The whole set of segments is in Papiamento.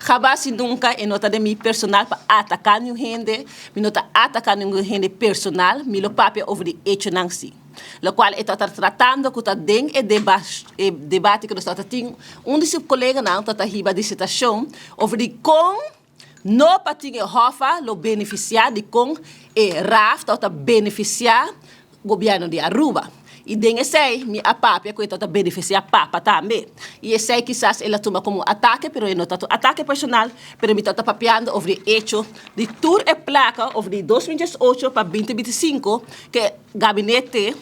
Hamas y nunca e no ta den mi personal pa ataca niun hende, mi no ta ataca ningun hende personal, mi lo papia over di echonan si. Locual e ta tratando cu ta den e e debate cu nos ta tin, un di su coleganan ta hiba disertacion over di con no pa tin e HOFA lo beneficia, di con e RAF ta beneficia gobierno di Aruba. Y den esey mi a papia cu e ta beneficia papa tambe. Y esey kisas el a tuma como atake, pero e no ta atake personal, pero mi ta papiando over di hecho di tur e placa over di 2018 pa 2025 cu gabinete,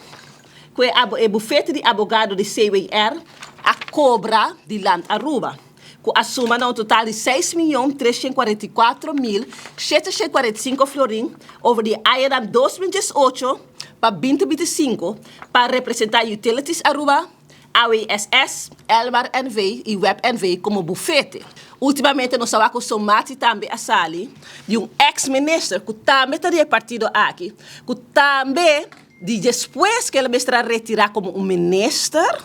cu e bufete di abogado di CWR a cobra di Land Aruba, cu a suma na un total di 6.344.745 florin over di aña 2018 pa 2025 pa representa Utilities Aruba, AWSS, Elmar NV y Web NV como bufete. Ultimamente nos a cu somati tambe a sali di un ex-minister cu tambe ta di partido aki, cu tambe di despues cu el a retira como un minister,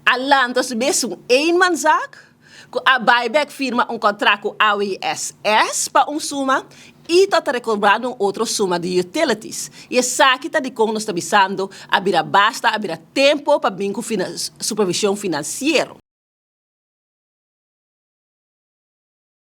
a lanta su mes un eenmanszaak, cu a buyback firma un contrato cu AWSS pa un suma y ta recobrando un otro suma di utilities. Y esaki ta di con nos ta bisando a bira basta, a bira tempo pa bin cu supervision financiero.